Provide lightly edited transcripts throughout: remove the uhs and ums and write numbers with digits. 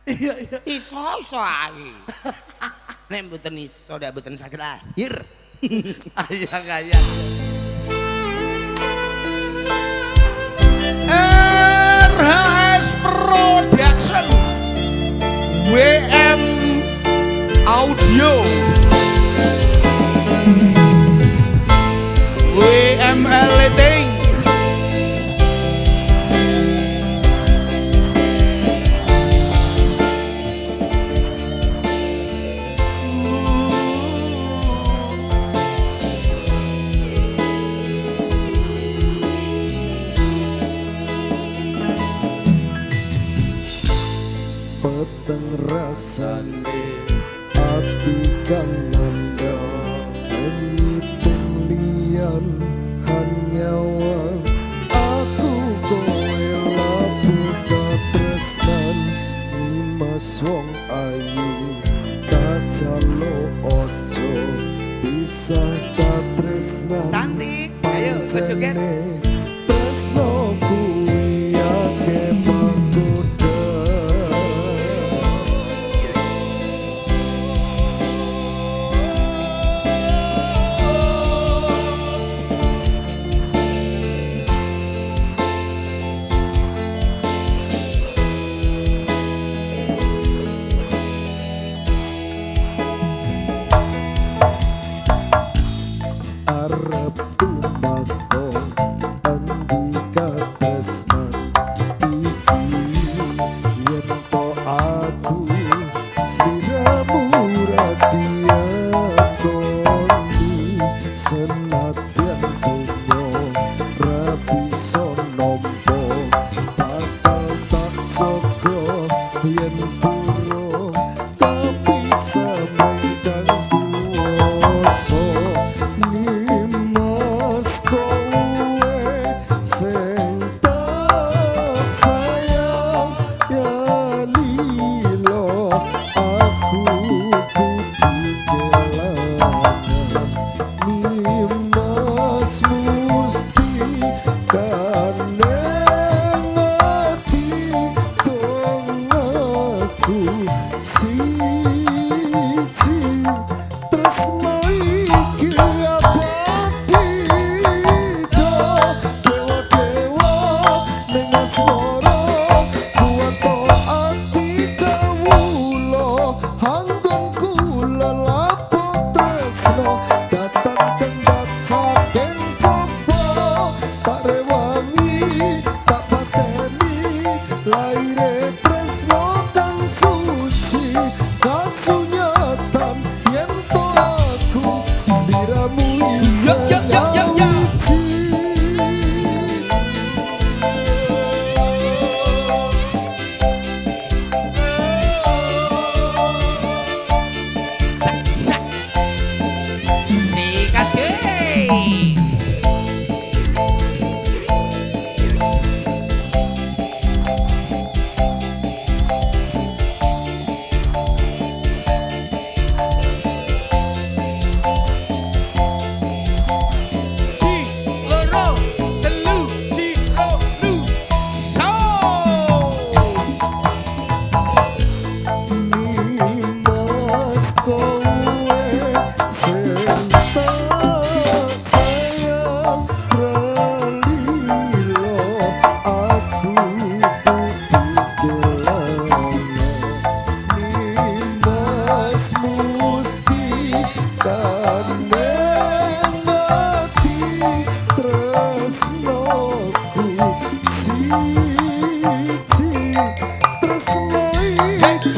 Iya iya. Iso iso ae. Nek mboten iso ndak mboten saged lahir. Ayang ayang. RHS Production WM Audio WM Lighting. Peteng rasane ati kang nandha ngitung liyan hanyawa aku kowe labu katresnan nimas wong ayu kajaluk aja bisa katresnan. Cantik, ayo joget. Tresno kuwi akeh panggoda. Arep tumako endi katresnan iki yen to aku sliramu ra diakoni senadyan dunyo ra bisa nampa bakal tak jaga yen durung tapi samengkang kuwasa. Nimas kowe sing tak sayang ya lilo aku kudu kelangan. Nimas musti kaneng ati dong aku siji tresno iki abadi dewa-dewa ning asmara kuwato ati kawula anggon kula lapo tresno datang kendhat saking coba tak rewangi tak pateni laire tresno kang suci kasunyatan yen to aku sliramu Yo, yo, yo, yo, yo. isih. Sak sak. Sikat ge. Ji loro telu ji lu so. Nimas kowe sing tak sayang pralilo aku kudu kelangan. Nimas musti kaneng ati tresnoku siji tresno iki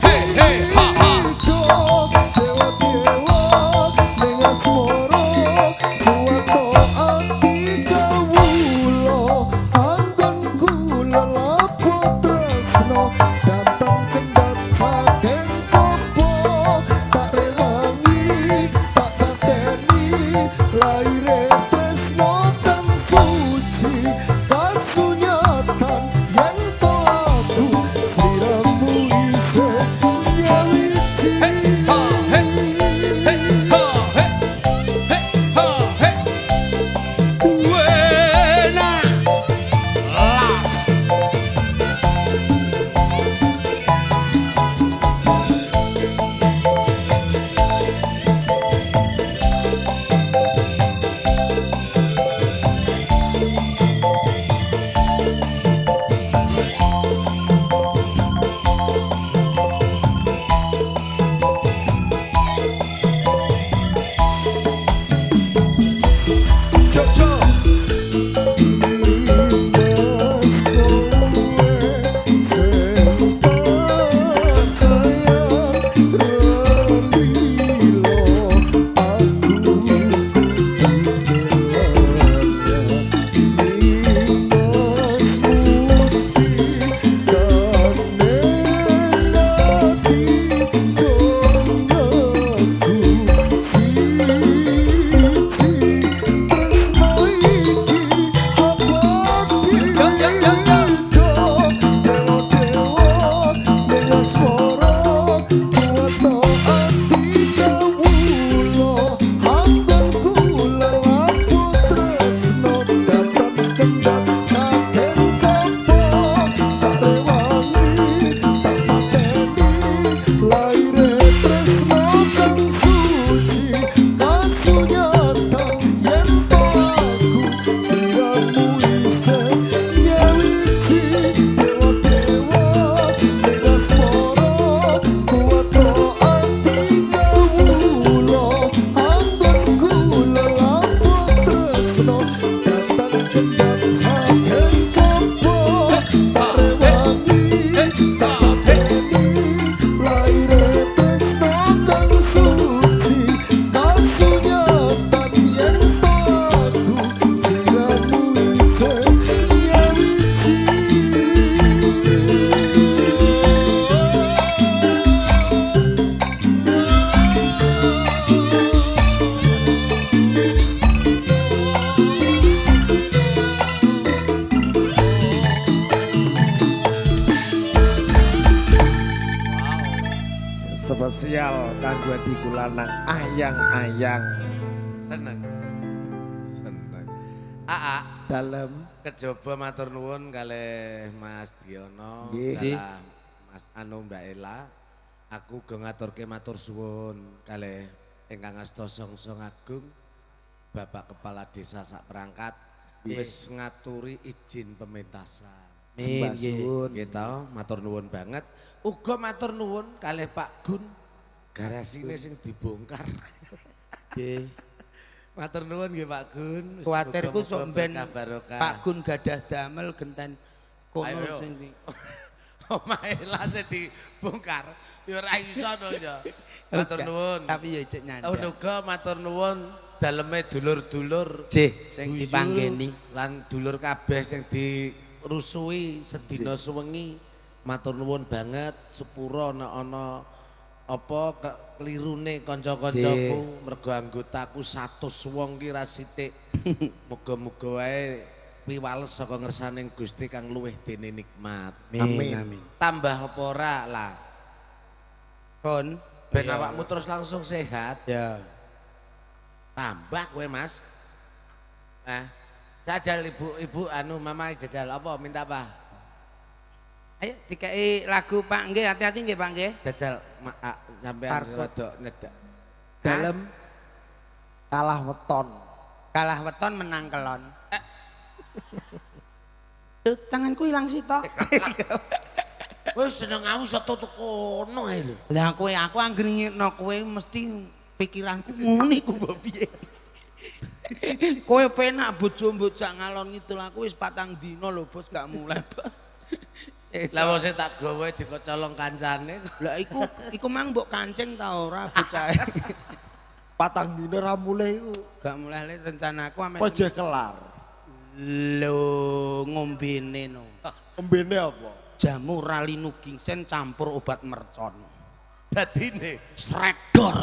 Hey, hey, ha, ha. Dewa-dewa ning asmara kuwato ati kawula anggon kula lapo tresno datang kendhat saking coba tak rewangi tak pateni laire tresno kang suci kasunyatan yen to aku Spesial kanggo adikku lanang ayang-ayang. Seneng. Seneng. Aa, Dalem kejaba matur nuwun kalih Mas Diono, Nggih. dalah Mas Anu Mbak Ela. Aku uga ngaturke matur suwun kalih ingkang asta songsong agung Bapak Kepala Desa sak perangkat wis ngaturi izin pementasan. Sembah suwun. Nggih to, matur nuwun banget. Uga matur nuwun kalih Pak Gun garasine sing dibongkar. Nggih. Matur nuwun nggih Pak Gun. Kuwatirku Muga-muga sok ben berkah barokah. Pak Gun gadah damel genten kono Ayo, ayo. sing Omahe lah sing dibongkar. Ya ora iso to ya. Matur nuwun. Tapi ya ijek nyandak. Uga matur nuwun daleme dulur-dulur Jih, sing Guyur dipanggeni. lan dulur kabeh sing dirusui sedina suwengi. Matur nuwun banget sepura nek ana apa kelirune kanca-kancaku mergo anggotaku 100 wong ki ra sithik. Muga-muga wae piwales saka ngersaning Gusti kang luwih dene nikmat. Amin. Amin. Tambah apa ora lah. Kon Ben awakmu terus langsung sehat. Ya. Tambah kowe Mas. Jajal ibu-ibu anu mama jajal apa minta apa? Ayo dikai lagu Pak nggih, hati-hati nggih Pak nggih. Jajal sampean rada nyedak. Dalem kalah weton. Kalah weton menang kelon. Duh, tanganku ilang sitok. Wis seneng aku setu kono ae lho. Lah kowe aku anggere ngene kowe mesti pikiranku ngono iku mbok piye. Kowe penak bojo mbok jak ngalor ngidul aku wis 4 dina lho bos gak mulai bos. Lah wong sing tak gawe dikocolong kancane. Lah iku mang mbok kancing ta ora bocahe. 4 dina ra mulai iku. Gak mulai le rencanaku ame. Apa jeh kelar? Lho ngombene no. Ombene apa? Jamu ralinu ginseng campur obat mercon. Dadine Sredor.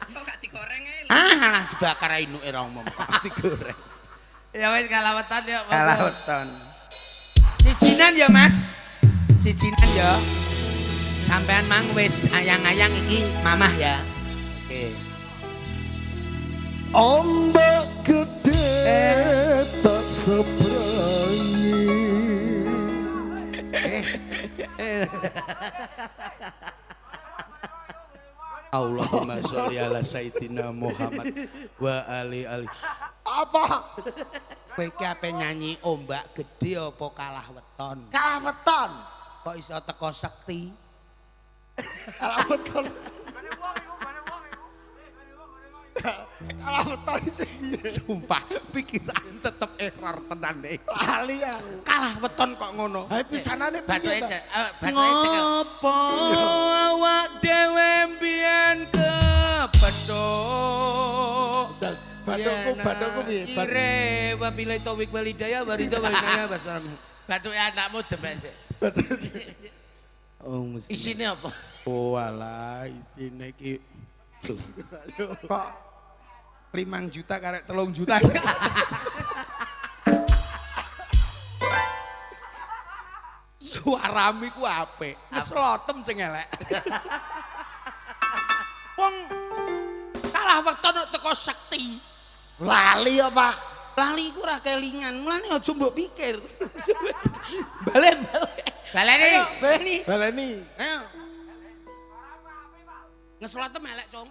Kok gak digoreng ae lho. Ah, alah dibakar ae inuke ra umum. Digoreng. Ya wis kalah weton ya. Kalah weton. Sijinan ya, Mas. Sijinan ya. Sampean mang wis ayang-ayang iki mamah ya. Oke. Ombak gede tak seberangi. Allahumma sholli ala sayyidina Muhammad wa ali ali. Apa? Kowe iki ape nyanyi ombak gede apa kalah weton? Kalah weton. Kok iso teko sekti? Kalah weton. Kalah weton sing piye? Sumpah, pikiran tetep error tenan iki. Lali aku. Kalah weton kok ngono. Ha pisanane piye? Bathuke bathuke cekel. Ngopo awak dhewe mbiyen kepethuk? Bathukku piye? Ire wabillahi taufik wal hidayah waridho wal inayah wassalam. Bathuke anakmu demek sik. Oh, mesti. Isine apa? Oh alah, isine iki. Kok 5 juta karek 3 juta. Suaramu iku apik. Ngeslotem sing elek. Wong kalah weton teko sekti. Lali ya, Pak. Lali iku ora kelingan, mulane aja mbok pikir. Balen, balen. Baleni. Ayo, baleni. Baleni. Ayo. Ngeslotem elek, Cung.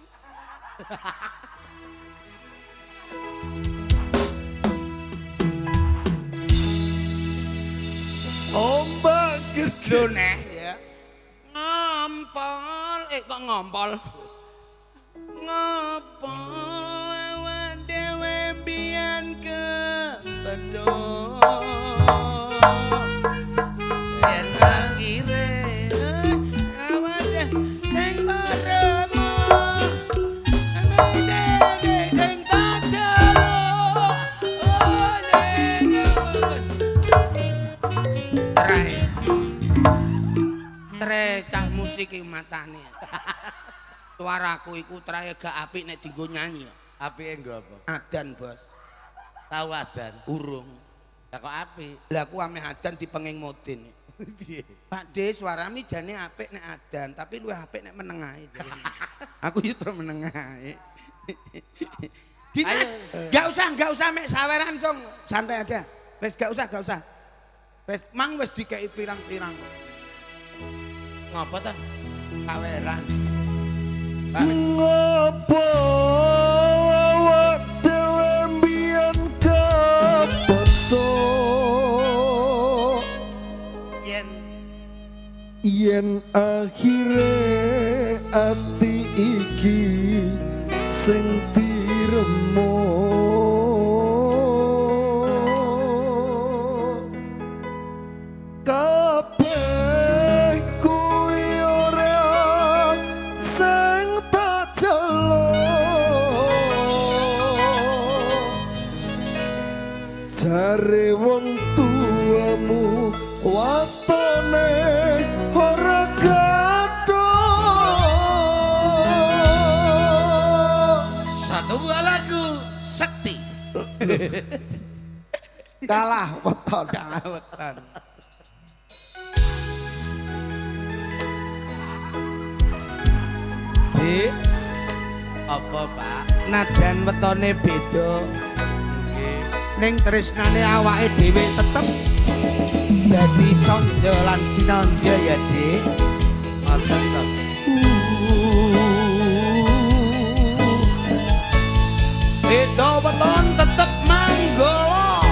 Ombak gede. Lho neh ya. Ngompol, kok ngompol? Ngopo awak dhewe mbiyen kepethuk. Yen akhire Awak sing paremo. Awak dhewe sing pajaluk. Oh, nene. Trae. Tre cah musik iki matane. Suaraku iku trae gak apik nek dienggo nyanyi. Apike nggo apa? Adan, Bos. Tahu adan. Urung. Lah kok apik? Lah aku ameh adan dipenging modin. Piye? Pak D suarami jane apik nek adan, tapi luwih apik nek meneng ae jane. Aku yo terus meneng ae. Dinas, gak usah mek saweran, Cong. Santai aja. Wis gak usah, gak usah. Wis mang wis dikeki pirang-pirang kok. Ngapa ta? Saweran. Ngopo awak dhewe mbiyen kepethuk yen akhire ati iki sing diremuk kabeh kuwi ora sing tak jaluk jare wong tuamu watone ora gathuk. Satu buah lagu Sekti. Kalah weton. Kalah weton. Dik, apa Pak? Najan wetone beda. Ning tresnane awake dhewe tetep dadi sonjo lan sinonjo ya, Dik. Ngoten to. Beda weton tetep manggala.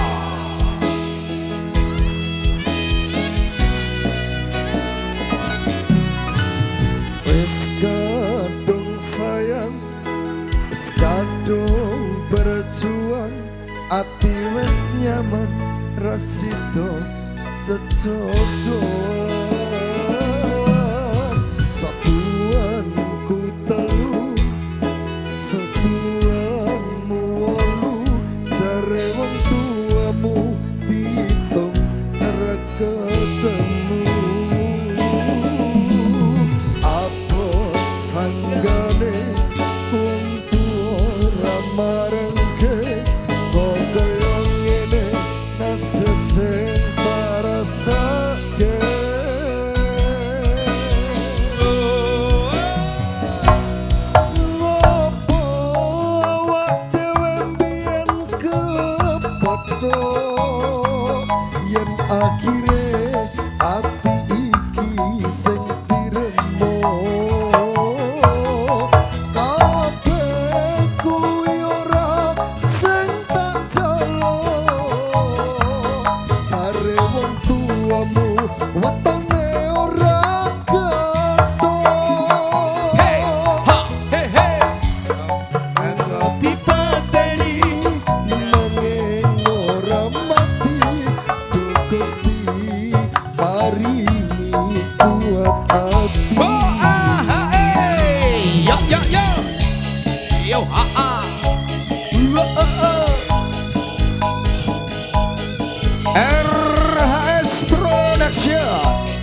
Wis kadung sayang, wis kadung berjuang, ati wis nyaman rasido cecodoan. Satuan ku telu, satuanmu wolu, jare wong tuamu diitung ra ketemu. Apa sanggane wong tuwa ra marengke kok kaya ngene nasib sing parasake. Ngopo awak dhewe mbiyen kepethuk yen akhire ati iki sing diremuk kabeh kuwi ora sing tak jaluk jare wong tuamu wetone ora gathuk. Hey, ha, hey, hey. Dipateni nanging ora mati, Duh Gusti paringi kuat ati. Ho, ah, ha, eh. Yo, yo, yo. Yo, ha, ah. Wo, oh, oh. RHS Production.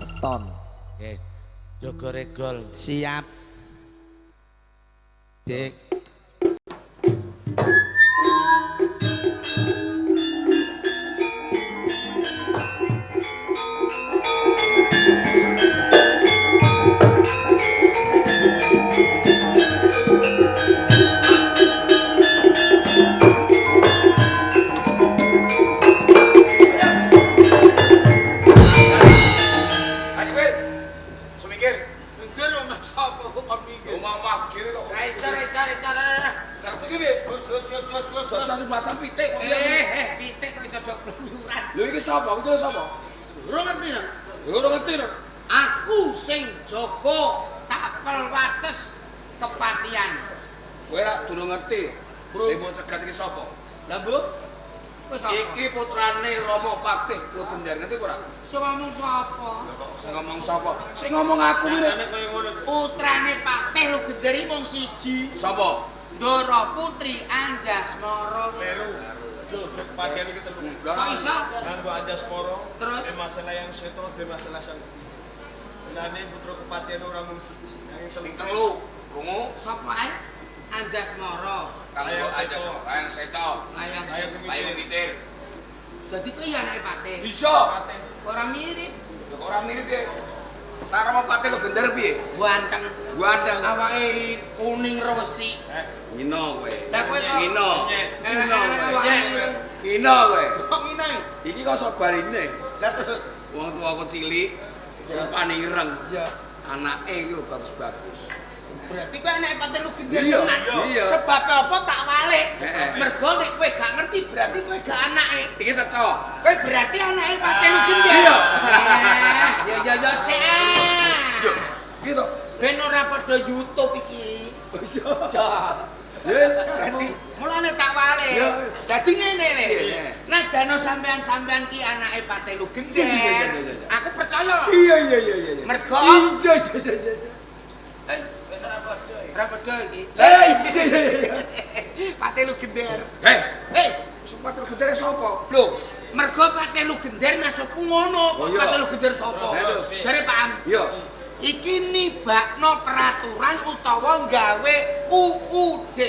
Beton. Yes. Jaga regol. Siap. Dik. Aku sing jaga tapel wates kepatian. Kowe ora durung ngerti. Sing mbok cegat iki sapa? Lah, Bu. Kowe sapa? Iki putrane Rama Patih Logender, ngerti apa ora? Sing ngomong sapa? Lho kok sing ngomong sapa? Sing ngomong aku ngene. Putrane Patih Logender iki mung siji. Sapa? Ndara Putri Anjasmara. Kleru. Kepatian iki telu. Kok iso? Nganggo Anjasmara, terus Demas Layang Seto, Demas Layang. Lane putra kepatian ora mung siji, nanging telu. Telu, krungu. Sapa ae? Anjasmara, Kanggo Anjasmara, Layang Seto, Layang Seto, Layang Witir. Dadi kuwi anake Patih. Bisa. Ora mirip. Lho kok ora mirip piye? Lah Rama Patih Logender piye? Ganteng. Ganteng. Awake kuning rewesi. Ngino kowe. Lah kowe kok ngino. Ngino. Ngino kowe. Kok ngino? Iki kok sobarine. Lah terus wong tuaku cilik rupane ireng. Iya. Anake iki lho bagus-bagus. Berarti kowe anake Patih Logender tenan. Sebab apa tak walik? Mergo nek kowe gak ngerti berarti kowe gak anake. Iki seto. Kowe berarti anake Patih Logender. Iya. Ya ya ya sik. Yo, piye to? Ben ora padha YouTube iki. Iya. Yes, berarti mulane tak walik. Dadi ngene le. Najano sampean-sampean ki anake Patih Logender. Aku percaya. Iya iya iya iya. Mergo iya iya iya. Eh, wis ora padha iki. Ora padha iki. Eh, iya iya. Patih Logender. Hei, hei, Patih Logender sapa? Lho, mergo Patih Logender maksudku ngono. Kok Patih Logender sapa? Jare Pak Am. Iya. Iki nibakno peraturan utawa gawe UUD.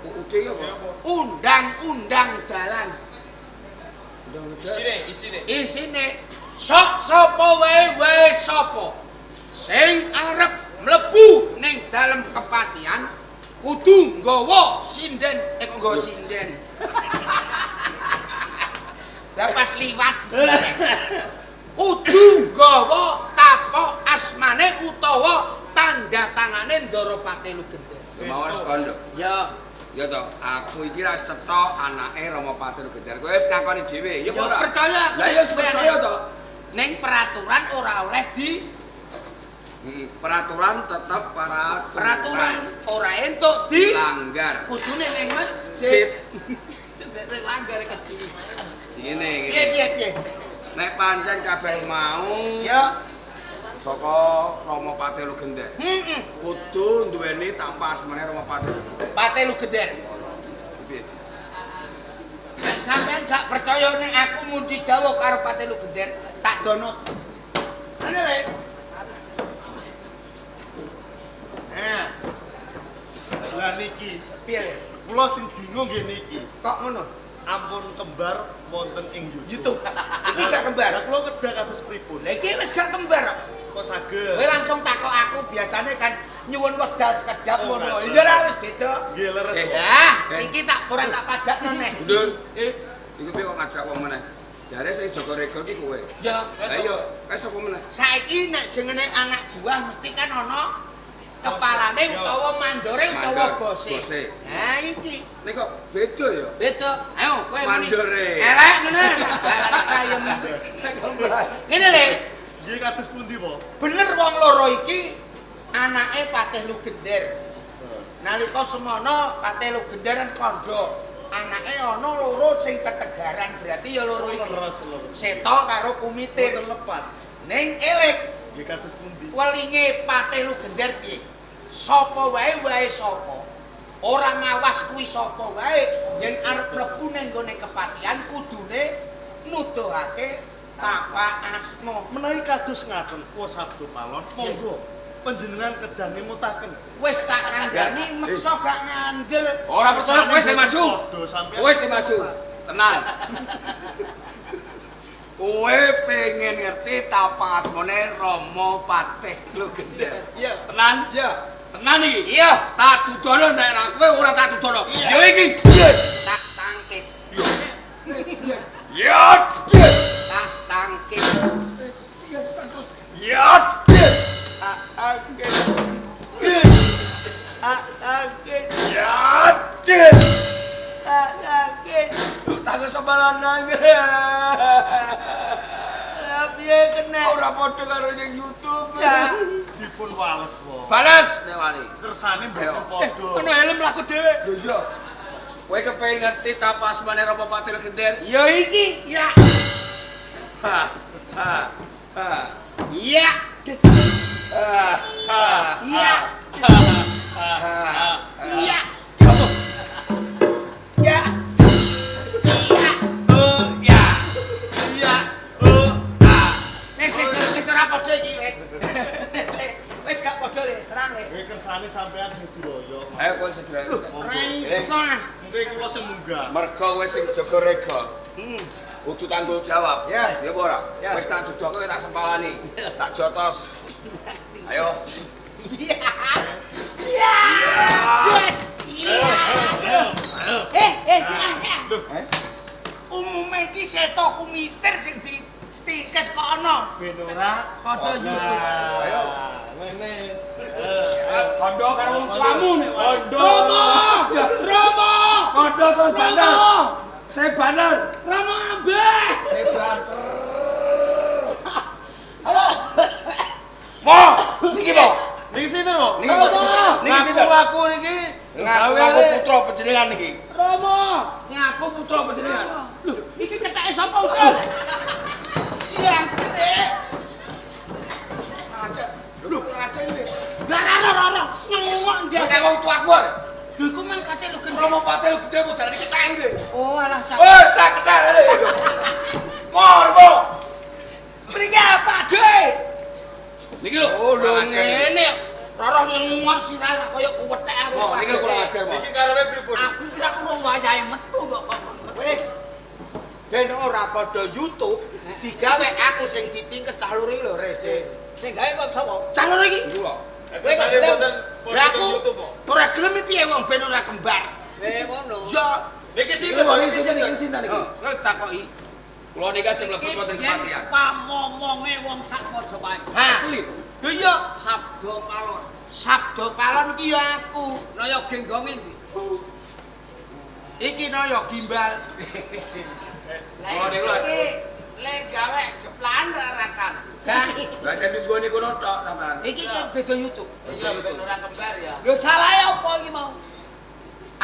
UUD apa? Undang-undang dalan. Isine, isine. Isine sok sapa wae wae sapa sing arep mlebu ning dalem kepatian kudu nggawa sinden, kok nggawa sinden. Lah pas liwat kudu nggawa tapok asmane utawa tanda tangane Ndara Patih Logender. Mau wis kondo. Ya. Ya to, aku iki ra cetha anake Rama Patih Logender. Kowe wis ngakoni dhewe, ya ora? Percaya. Lah ya wis percaya to. Ning peraturan ora oleh di peraturan tetep peraturan. Peraturan ora entuk di langgar. Kudune ning masjid. Nek langgar kedhi. Ngene ngene. Piye piye piye. Nek pancen kabeh mau ya saka Rama Patih Logender. Heeh. Kudu duweni tanpa asmane Rama Patih Logender. Patih Logender. Piye? Nek sampean gak percaya nek aku mundi dawuh karo Patih Logender, tak dono. Ngene le. Nah. Lah niki, piye? Kula sing bingung nggih niki. Kok ngono? Ampun kembar wonten ing YouTube. Iki gak kembar. Lah kula kedah kados pripun? Lah iki wis gak kembar kok. Kok saged? Kowe langsung takok aku biasane kan nyuwun wekdal sekedap ngono. Iya ora wis beda. Nggih leres. Lah, iki tak ora tak padakno neh. Gundul. Iku piye kok ngajak wong meneh? Jare sing jaga regol ki kowe. Ya. Lah iya, kae sapa meneh? Saiki nek jenenge anak buah mesti kan ana kepalane utawa mandore utawa bose. Nah iki. Nek kok beda ya? Beda. Ayo kowe muni. Mandore. Elek ngene. Basak ayem. Ngene le. Nggih kados pundi, Pak? Bener wong loro iki anake Patih Logender. Nalika semono Patih Logender kan kandha. Anake ana loro sing tetegaran berarti ya loro iki. Seto karo Kumitir. Mboten lepat. Ning elek. Nggih kados pundi? Welinge Patih Logender piye? Sapa wae wae sapa. Ora ngawas kuwi sapa wae yen arep mlebu ning gone kepatian kudune nuduhake Tapak asma. Menawi kados ngaten kuwa Sabdo Palon, monggo panjenengan kedah ngemutaken. Wis tak kandhani meksa gak ngandel. Ora percaya kowe sing maju. Kowe sing maju. Tenang. Kowe pengen ngerti tapak asmane Rama Patih Logender. Iya. Tenan? Iya. Tenan iki? Iya. Tak dudono nek ora kowe ora tak dudono. Iya. Ya iki. Tak tangkis. Ya. Tak tangkis. Ya. Tak tangkis. Tak tangkis. Ya. Tak tangkis. Tak kesembalan nangis. Lah piye kena? Ora padha karo ning YouTube. Ya. Dipun wales wae. Bales nek wali. Kersane mboten padha. Ono helm laku dhewe. Lho iya. Kowe kepengin ngerti tapak asmane Rama Patih Logender? Ya iki. Ya. Ha. Ha. Ha. Iya. Ha. Ha. Iya. Ha. Iya. Ya. Iya. Ya. Ya. A. Wis wis wis ora padha iki wis. Wis gak padha le, tenang le. Kowe kersane sampean sing diroyok. Ayo kowe sederhana. Ora iso. Mungkin kula sing munggah. Mergo kowe sing jaga rega. Kudu tanggung jawab. Ya. Ya apa ora? Ya. Wis tak dudoke tak sempalani. Tak jotos. Ayo. Iya. Siap. Des. Iya. Eh, siap, siap. Umume iki seto kumiter sing ditingkes kok ana. Ben ora Padha YouTube. Ayo. Ngene. Kondo karo wong tuamu nek. Kondo. Romo! Romo! Kondo karo bandar. Romo! Saya bandar. Romo ambeh! Saya banter. Mo, niki mo. Niki sinten, Mo? Niki niki sinten? Ngaku niki. Ngaku putra panjenengan niki. Romo! Ngaku putra panjenengan. Lho, iki ketheke sapa ucul? Siang rek. Aja. Lho, aja ini. Lah ora ora ora nyengok ndek. Kayak wong tuaku. Lho Lho iku mang Patih Logender. Romo Patih Logender kok jarane ketheke ini. Oh alah sak. Oh, tak kethek ini. Mo, Romo. Mriki apa, Dek? Niki lho. Oh lho ngene. Roroh nyengok sirah ra kaya kuwethek aku. Mo, niki lho kurang ajar, Mo. Niki karepe pripun? Aku kira urung wayahe metu kok kok metu. Wis. Ben ora padha YouTube digawe aku sing ditingkes cah loro iki lho rese. Sing gawe kok sapa? Cah loro iki. Niku lho. Kowe kok Kersane gelem? mboten Lah padha aku YouTube kok. ora gelem piye wong ben ora kembar. Ngono. Ya, Niki Niki sinten? lho, niki sinten niki sinten niki. kowe takoki. Kula niki ajeng mlebet wonten kematian. Pamomonge wong sak Majapahit. Ha. Pasti. Lho iya, Sabda Palon. Sabda Palon ki ya aku. Naya genggonge ndi? Iki naya gimbal. Kula niku Iki le gawe jeplan ora kang. Gak, Lah nek nggone kono tok sampean. iki kan beda YouTube. Iya ben ora kembar ya. Lho salahe apa iki mau?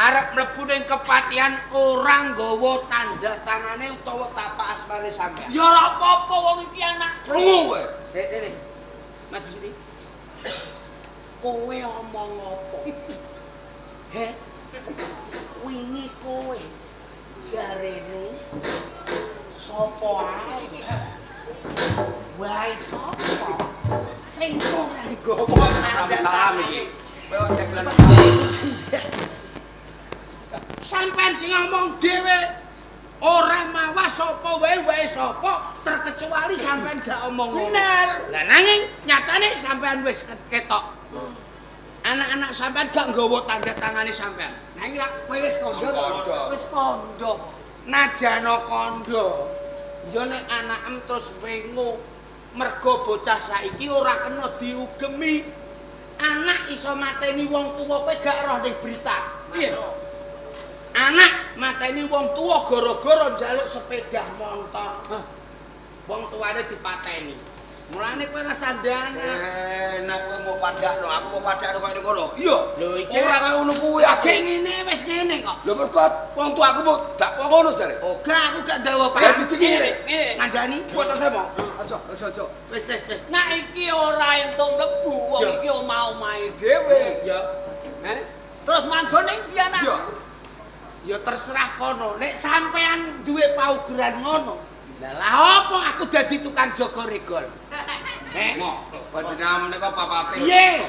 Arep mlebu ning kepatihan ora nggawa tanda tangane utawa tapak asmane sampean. Ya ora apa-apa wong iki anak. Krungu kowe. Sik, rene. Maju sini. Kowe omong apa? He? Wingi kowe jarene sapa ae? Wae sapa? Sing ora nggawa tanda Salam iki. tangane. Kowe dagelan. Sampeyan sing ngomong dhewe ora mawas sapa wae wae sapa terkecuali sampeyan gak omong ngono. Bener. Lah nanging nyatane sampeyan wis ketok. Anak-anak sampeyan gak nggawa tanda tangane sampeyan. Nanging lak kowe wis kondo to. Kondo. Wis kondo. Najana kondo. Ya nek anakem terus wengo mergo bocah saiki ora kena diugemi. Anak iso mateni wong tuwa kowe gak roh ning berita. Piye? Anak mateni wong tuwa gara-gara njaluk sepeda motor. Hah. Wong tuane dipateni. Mulane kowe ora sandana. Nek kowe mau padakno, aku mau padakno kaya ngono. Iya. Lho iki Ora kaya ngono kuwi aku. Lagi ngene wis ngene kok. Lho mergo wong tuaku mau dak wong ngono jare. Oga aku gak dawa Lah Pak. dadi ngene. Ngene. Ngandani. Buat saya mau. Aja, aja, aja. Wis, wis, wis. Nak iki ora entuk mlebu, wong Ya. iki omah-omahe dhewe. Ya. Eh? Terus manggon ning ndi anakku? Ya terserah kono. Nek sampean duwe paugeran ngono, Lah apa aku dadi tukang jaga regol? Eh, panjenengan menika papate. Piye?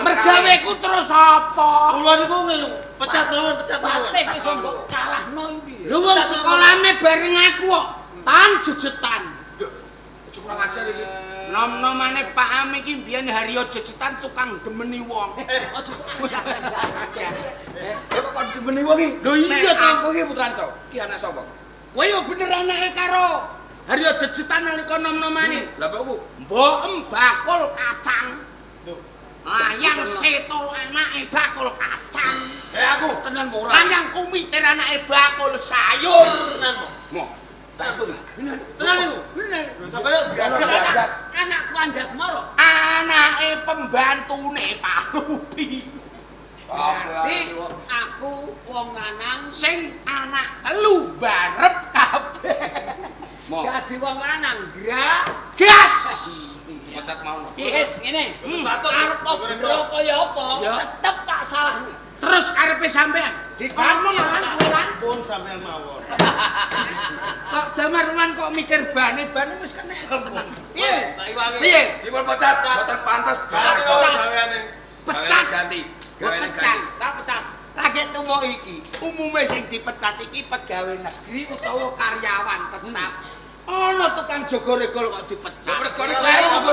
Mergaweku terus apa? Kula niku ngelu, pecat mawon, pecat mawon. Patih iso mbok kalahno iki piye? Lho wong sekolahane bareng aku kok. Tan jejetan. Aja kurang ajar iki. Nom-nomane Pak Ami iki mbiyen Haryo jejetan tukang demeni wong. Aja ajar. Eh kok kon demeni wong iki? Lho iya, Nek aku iki putrane sapa? Ki anak sapa? Kowe yo bener anake karo Haryo jejetan nalika nom-nomane. Lah mbokku. Mbok bakul kacang. Layang seto anake bakul kacang. Eh aku tenan apa ora? Layang kumitir anake bakul sayur. Tenan po. Mo. Tak setuju. Bener. Tenan niku. Bener. Sampeyan Gagas. Anakku Anjasmara. Anake pembantune Pak Lupi. Berarti aku wong lanang Sing anak telu barep kabeh. Mo. dadi wong lanang grak. Gas. Pecat mawon. Wis ngene. Patut. Arep bro kaya apa? Ya. Tetep tak salahno. Terus karepe sampean. Diganti lan kowe lan. Pun sampean mawon. Kok Damarwan kok mikir bane bane wis kena tenan. Piye? Tak iwangi. Piye? Dipun pecat, mboten pantes. Ganti mawon gaweane. Pecat. Ganti. Gaweane Pecat, ganti. tak pecat. Lagi tuwa iki, umume sing dipecat iki pegawai negeri utawa karyawan tetap. Ana tukang jaga regol kok dipecat. Lah mergone kleru apa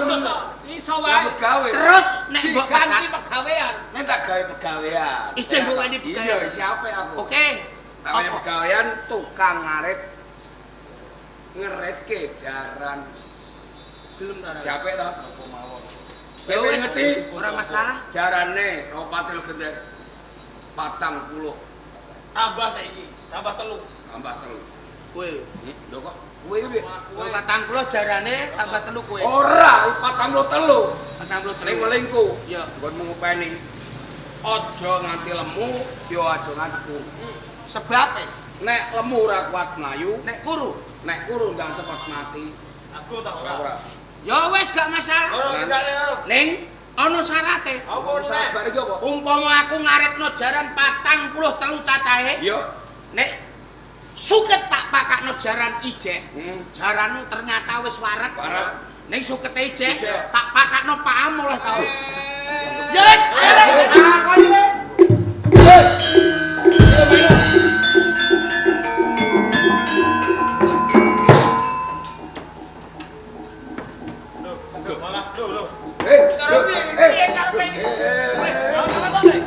Iso wae. Nyambut gawe. Terus nek mbok Diganti pecat, pegawean. Nek tak gawe pegawean. Ijin mbok weni pegawean. Iya, isi apik aku. Oke. Tak weni Apa? pegawean tukang ngarit ngeritke jaran. Gelem ta? Siapa to? Ya Kowe wis, ngerti? Ora masalah. Jarane Ropatil Gender 40 Tambah saiki, tambah telu. tambah telu. Kowe. Lho kok kowe iki piye? Kowe 40 jarane tambah telu kowe. Ora, 43. 43. Ning welingku. Iya. Nggonmu ngopeni. Aja nganti lemu, ya aja nganti kuru. Sebabe Nek lemu ora kuat mlayu, nek kuru. nek kuru ndang cepet mati. Aku tak ora. Ora. Ya wis gak masalah. Ora kendane ora. Ning ana syarate. Aku ora. Sabar iki apa? Umpama aku ngaretno jaran 43 cacahe, Iya. nek suket tak pakakno jaran ijek, jaranmu ternyata wis wareg. Wareg. Ning sukete ijek Isih. tak pakakno pakam oleh tau. Ya wis, ayo. Takoni le. Lho, malah lho lho. Eh, Karo piye? eh. Piye karepe iki? Wis, yo apa to, Nek?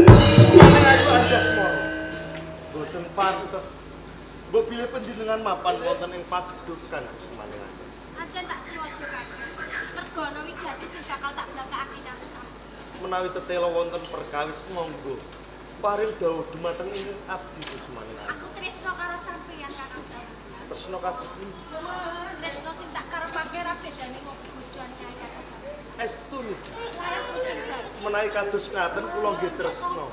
Ayu Anjasmara. Boten pantes. Mbok bilih panjenengan mapan wonten ing pagedhukan Kusmaning Anjas. Ancen tak siwaja kabeh. Mergo ana wigati sing bakal tak blangkakake karo sampeyan. Menawi tetela wonten perkawis monggo paring dawuh dumateng ingkang abdi Kusmaning Anjas. Aku tresno karo sampeyan Kakang Damarwulan. Tresna kados pundi? Tresno sing tak karepake ra bedane wong bojoan kae Kakang Damarwulan. Estu niki Layak sing baru. menawi kados ngaten kula nggih tresna.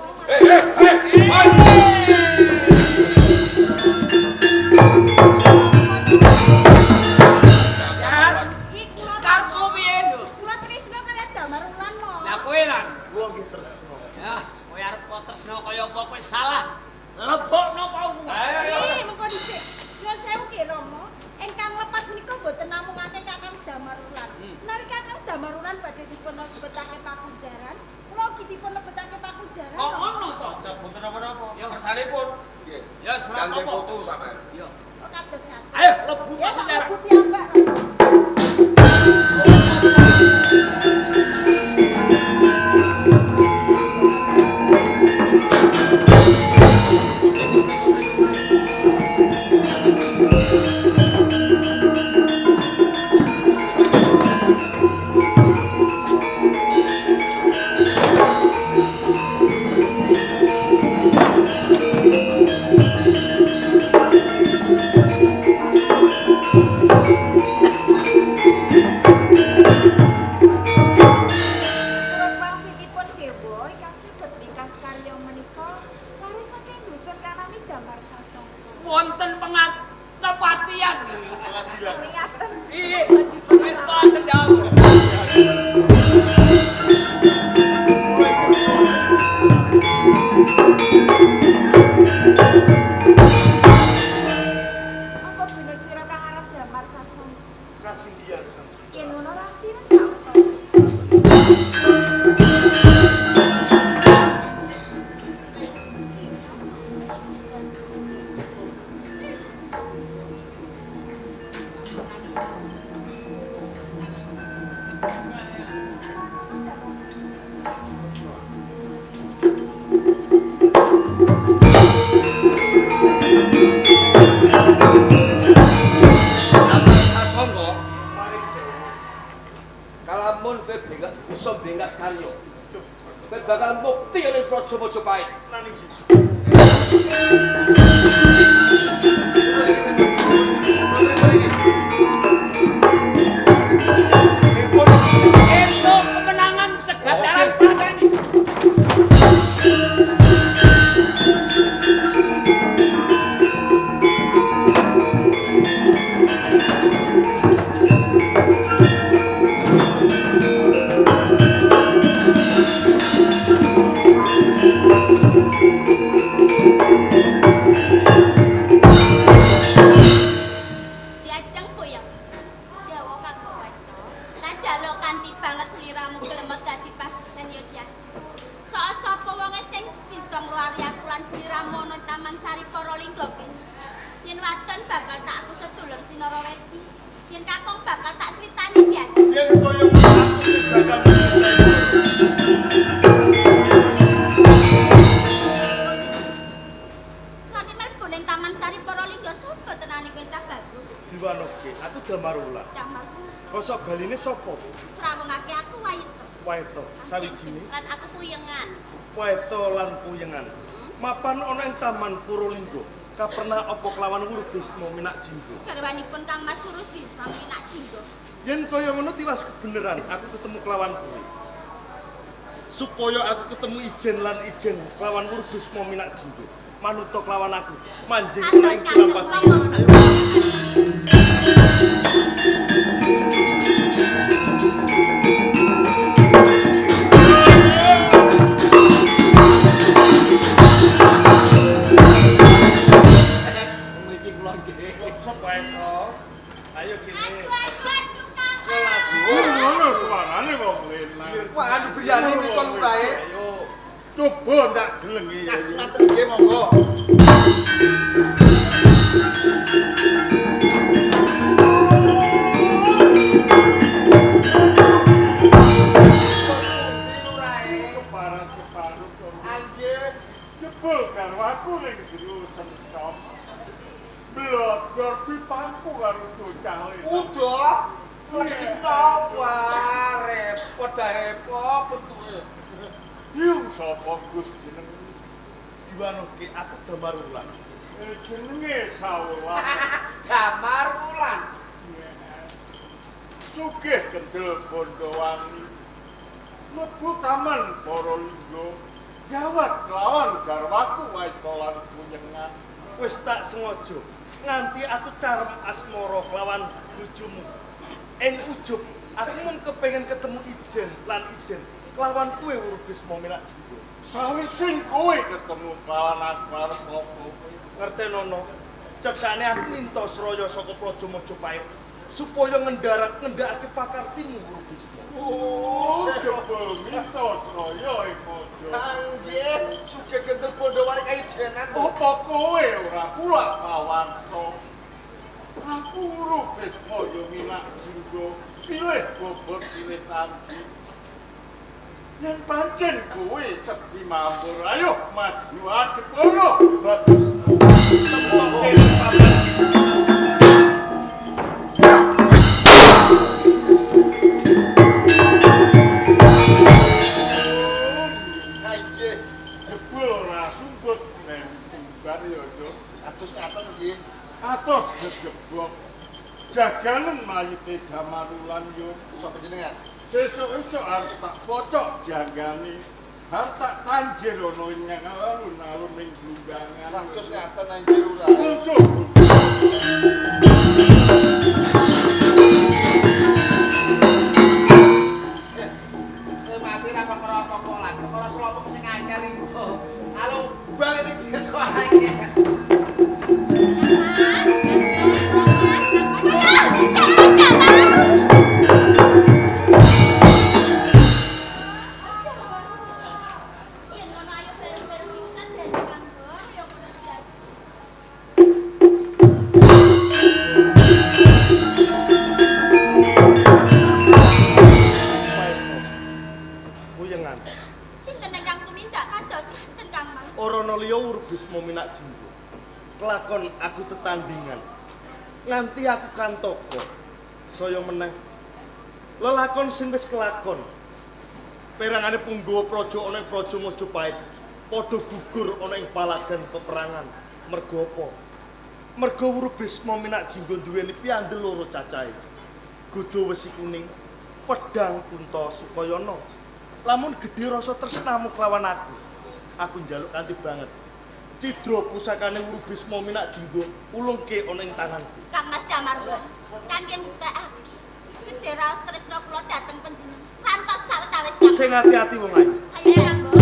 Jas, Iki kula karepmu piye, Nduk? Kula tresno kaliyan Damarwulan mo. Lah kowe lan. Kula nggih tresna. Ya, kowe arep kok tresno kaya apa kowe salah. Lebokno paumu. Ayo ayo. Eh, mengko dhisik. Nyuwun sewu ki Rama, ingkang lepat menika mboten namung akeh Kakang Damarwulan. Menawi Kakang Damarwulan badhe dipun lebetake pakunjaran, kula ugi dipun lebetake pakunjaran. Kok Rama. ngono to? Cak mboten napa-napa. Ya. Kersanipun. Nggih. Ya, ora Ganti apa. foto sampean. Ya. Kok kados ngaten. Ayo lebu Ya tak pakunjaran. lebu piyambak. Rama. Thank Damar Sasongko. Wonten pengatepatian. Pengadilan. Mekaten. Iya, wis wonten dawuh. Apa bener sira kang arep Damar Sasongko? Kasinggihan Sang. Yen ngono ra tirem sauto. Damar Sasongko. Kalamun kowe bengak bisa bengak karya. Kowe bakal mukti oleh Praja Majapahit. Nani ji. Entuk kemenangan cegatan pateni. Diajeng boyong. Dawa kanggo waito. Tak jaluk kanthi banget sliramu klemet dadi paseksen ya diajeng. Sok sapa wonge sing bisa ngluwari aku lan sliramu ana Taman Sari Paralingga kene. Yen wadon bakal tak aku sedulur Sinarawedi. Yen kakung bakal tak switani diajeng. Yen kaya aku sing bakal nyelesaikan. Sani mlebu ning Taman Sari Paralingga sapa tenane kowe cah bagus. Diwanoke, aku Damar Wulan. Damar Kosok baline sapa? srawungake aku waito. Waito, sawijine Lan aku puyengan. Waito lan Puyengan. Mapan ana ing Taman Purulingga. Kaperna apa kelawan Wuru Bisma Minak Jinggo. Garwanipun Kang Mas Wuru Bisma Minak Jinggo. Yen kaya ngono tiwas kebeneran aku ketemu kelawan kowe. Supaya aku ketemu ijen lan ijen kelawan Wuru Bisma Minak Jinggo. Manuta kelawan aku manjing Atos ing kantuk Pati. monggo. Mriki kula nggih. Sop wae to. Ayo kene. Aduh aduh aduh Kang Mas. Ngono suarane wong lanang. Wah, anu briyane mriko lurahe. Ayo. Coba ndak delengi. Ngaten nggih monggo. Keparat-keparut. Jebul garwaku ning jero semesta. Blogor dipangku karo bocah lanang. Udah. Lagi wah repot dah repot bentuke. Yung sapa Gus jenenge? Diwanoke aku Damar Wulan. Jenenge Sawulan. Damar Wulan. Sugih kendel Bondowangi. Mlebu Taman Paralingga. Jawat kelawan garwaku Waito lan Puyengan. Wis tak sengaja nganti aku carem asmara kelawan bojomu. Ing ujug aku mung kepengin ketemu ijen lan ijen kelawan kowe Wuru Bisma Minak Jinggo. Sawise kowe ketemu kelawan aku arep apa kowe? Ngertenono, cekane aku minta sraya saka Praja Majapahit supaya ngendhakake pakartimu Wuru Bisma. Oh, jebul minta sraya ing Maja. Nggih, sugih kendel Bondowani kaijenan. Apa kowe ora kulak pawarta? Aku Wuru Bisma ya Minak Jinggo, pilih bobot pilih tandi. Yen pancen kowe sekti mambur, ayo maju adep kono. Bagus. Temtoke nang papan. Nggih. Jebul ora sumbut neng timbar ya, Nduk. Atus ngaten nggih. Atos gegebok. Jaganen mayite Damarulan yo. Sapa jenengan? Sesuk-esuk arep tak pocok janggane. Bar tak tanjir ana ing alun-alun ning Blumbangan. Wah, terus ngaten anjir ora. Musuh. Kowe mati ra perkara apa-apa lan perkara slopong sing anyar iki. Halo, bal iki biasa ae. Yen ngono ayo bareng-bareng pisan dadi Kang Bo. Ya ngono diaji. Maestro. Puyengan. Sinten ingkang tumindak kados ngaten Kang Mas? Ora ana liya Wuru Bisma minak jinggo. Kelakon aku tetandingan. Nganti aku kantaka. Saya meneh. Lelakon sing wis kelakon. Perangane punggawa praja ana ing Praja Majapahit padha gugur ana ing palagan peperangan. Mergo apa? Mergo Wuru Bisma minak jinggo duweni piandel loro cacahe. Gada wesi kuning, pedang Kunta Sukayana. Lamun gedhe rasa tresnamu kelawan aku, aku njaluk kanthi banget. Cidra pusakane Wuru Bisma minak jinggo ulungke ana ing tanganku. Kang Mas Damarwulan, kangge mbuktekake gedhe raos tresna kula dhateng panjenengan. Rantos sawetawis Kang. Sing ati-ati wong ayu. Ayo Kang Bo.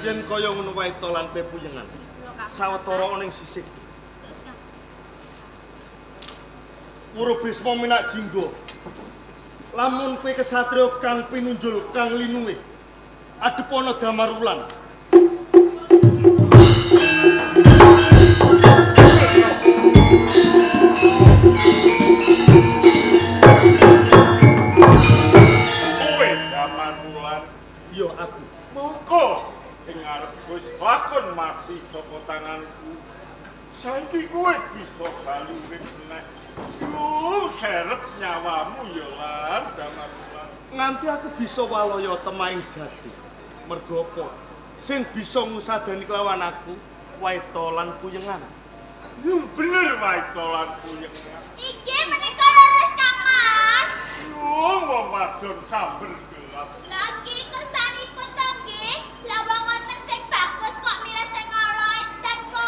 Yen kaya ngono wae to lan pepuyengan. Sawetara ana ing sisih. Terus, Kang. Wuru Bisma minak jinggo. Lamun kowe kesatriya kang pinunjul kang linuwih, adepana Damarwulan. Kowe Damarwulan, Ya aku. mongko ing ngarepku wis lakon mati saka tanganku. Saiki kowe bisa bali urip meneh. Yo serep nyawamu ya lan Damarwulan. Nganti aku bisa walaya temaing jati. Mergo apa? Sing bisa ngusadani kelawan aku Waita lan Puyengan. Yo bener wae to lan Puyengan. Inggih menika leres Kang Mas. Yo wong wadon samber gelap. Lha iki kersanipun to nggih. Lah wong wonten sing bagus kok milih sing ala edan po.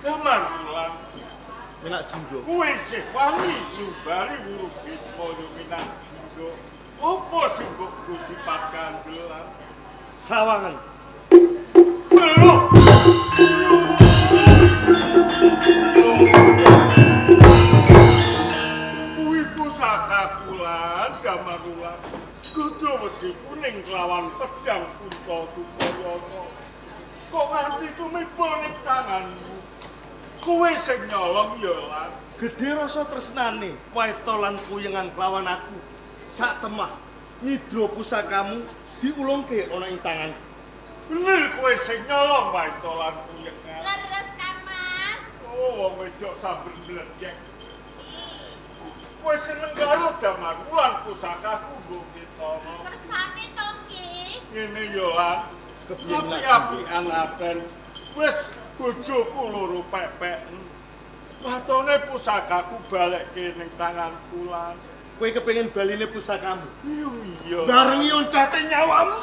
Damarwulan, Minak jinggo. kowe isih wani nyumbari Wuru Bisma yo minak jinggo. Apa sing mbok nggo sifat kandelan? Sawangan. Belum. Kuwi pusaka kula Damarwulan. Kudu wesi kuning kelawan pedang Kunta Sukayana. Kok nganti tumiba ning tanganmu? Kowe sing nyolong ya lan. Gedhe rasa tresnane Waita lan Puyengan kelawan aku. Sak temah nyidra pusakamu diulungke ana ing tanganku. Bener kowe sing nyolong Waita lan Puyengan. Leres Kang Mas. Oh, wong wedok sambil mledek. Kowe seneng karo Damarwulan pusakaku mbok ketana. Kersane to nggih. Ngene ya lan. Kepiye minak Api-apian aten. Wis bojoku loro pepek. Watone pusakaku balekke ning tanganku lan. Kowe kepengin baline pusakamu. Iya iya. Barengi oncate nyawamu.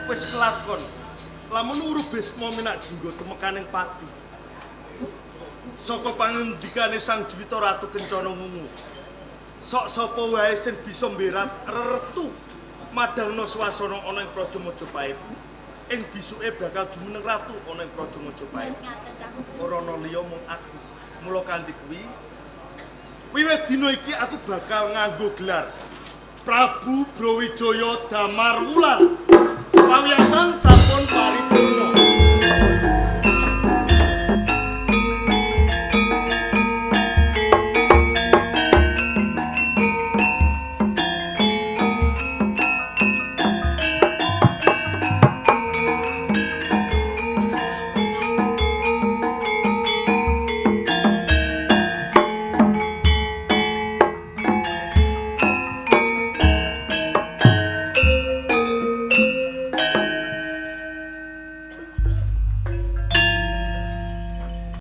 Wis kelakon. Lamun Wuru Bisma minak jinggo temekaning pati. Saka pangendikane Sang Juwita Ratu Kencana Wungu. Sok sapa wae sing bisa mberat reretu madangna swasana ana ing Praja Majapahit. Ing bisuke bakal jumeneng ratu ana ing Praja Majapahit. Wis ngaten Kang. Ora ana liya mung aku. Mula kanthi kuwi wiwit dina iki aku bakal nganggo gelar Prabu Brawijaya Damarwulan. Pawiyatan sampun paripurna.